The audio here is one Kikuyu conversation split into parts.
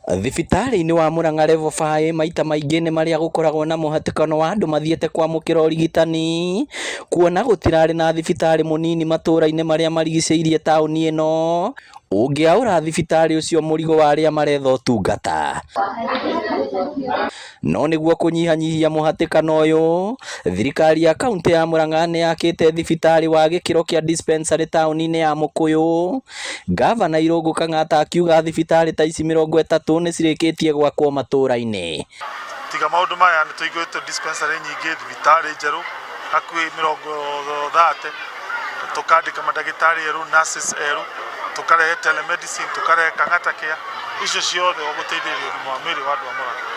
Thibitarĩ-inĩ wa Murang'a Level 5 maita maingĩ nĩ marĩa gũkoragwo na mũhatĩkano wa andũ mathiĩte kwamũkĩra ũrigitani, kuona gũtirarĩ na thibitarĩ mũnini matũra-inĩ marĩa marigicĩirie taũni ĩno, ũngĩaũra thibitarĩ ũcio mũrigo wa arĩa maretha ũtungata. No nĩguo kũnyihanyihia mũhatĩkano ũyũ, thirikari ya kaunti ya Murang'a nĩ yakĩte thibitarĩ wa gĩkĩro kĩa dispensary taũni-inĩ ya Mũkũyũ. Ngavana Irũngũ Kang'ata akiuga thibitarĩ ta ici 30 nĩ cirĩkĩtie gwakwo matũra-inĩ. Tiga maũndũ maya, nĩ tũhingũrĩte dispensary nyingĩ, thibitarĩ njerũ hakuhĩ 30, tũkandĩka mandagĩtarĩ erũ, nurses erũ, tũkarehe telemedicine, tũkarehe Kang'ata Care, icio ciothe o gũteithĩrĩria ũgima wa mwĩrĩ wa andũ a Murang'a.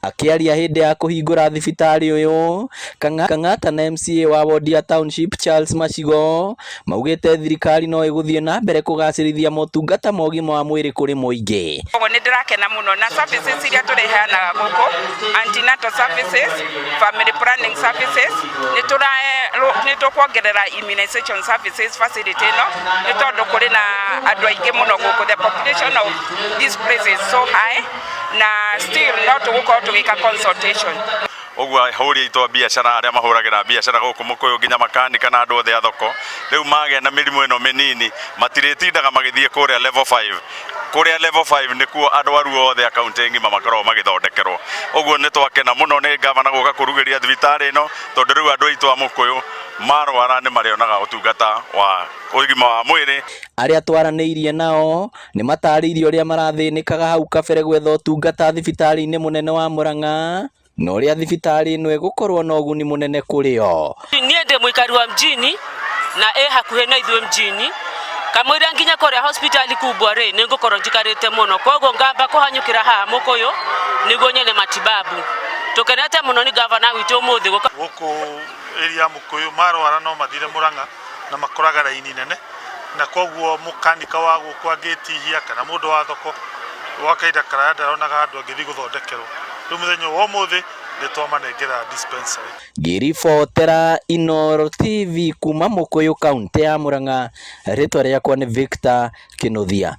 Akĩaria hĩndĩ ya kũhingũra thibitarĩ ũyũ, Kang'ata na MCA wa wodi ya Township Charles Macigo maugĩte thirikari no ĩgũthiĩ na mbere kũgacĩrithia motungata ma ũgima wa mwĩrĩ kũrĩ mũingĩ. Koguo nĩ ndĩrakena mũno na services iria tũrĩheanaga gũkũ, antenatal services, family planning services, nĩ tũkuongerera immunization services facility ĩno, nĩ tondũ kũrĩ na andũ aingĩ mũno gũkũ. The population of this place is so high, na still no tũgũkorwo tũgĩka consultation. Ũguo ahũri aitũ a biacara arĩa mahũragĩra biacara gũkũ Mũkũyũ, nginya makanika na andũ othe a thoko, rĩu magĩa na mĩrimũ ĩno mĩnini, matirĩtindaga magĩthiĩ kũrĩa Level 5. Kũrĩa Level 5 nĩkuo arwaru othe a kaunti ng'ima makoragwo magĩthondekerwo. Ũguo nĩ twakena mũno nĩ ngavana gũka kũrugĩria thibitarĩ ĩno, tondũ rĩu andũ aitũ a Mũkũyũ marwara nĩ marĩonaga ũtungata wa ũgima wa mwĩrĩ. Arĩa twaranĩirie nao nĩ matarĩirie ũrĩa marathĩnĩkaga hau kabere gwetha ũtungata thibitarĩ-inĩ mũnene wa Murang'a, na ũrĩa thibitarĩ ĩno ĩgũkorwo na ũguni mũnene kũrĩ o. Niĩ ndĩ mũikari wa mjini na ĩ hakuhĩ na ithuĩ mjini, kamũira nginya kũrĩa hospitali kubwa rĩ, nĩ ngũkorwo njikarĩte mũno, koguo ngamba kũhanyũkĩra haha Mũkũyũ nĩguo nyone matibabu. Tũkenete mũno nĩ gavana witũ ũmũthĩ gũka. Gũkũ area ya Mũkũyũ marwara no mathire Murang'a na makoraga raini nene, na koguo mũkanika wa gũkũ angĩtihia kana mũndũ wa thoko gwa kahinda karaya ndaronaga handũ angĩthiĩ gũthondekerwo. Rĩu mũthenya wa ũmũthĩ nĩ twamanengera dispensary. Ngĩribotera Inooro TV kuma Mũkũyũ, kaunti ya Murang'a, rĩtwa rĩakwa nĩ Victor Kĩnuthia.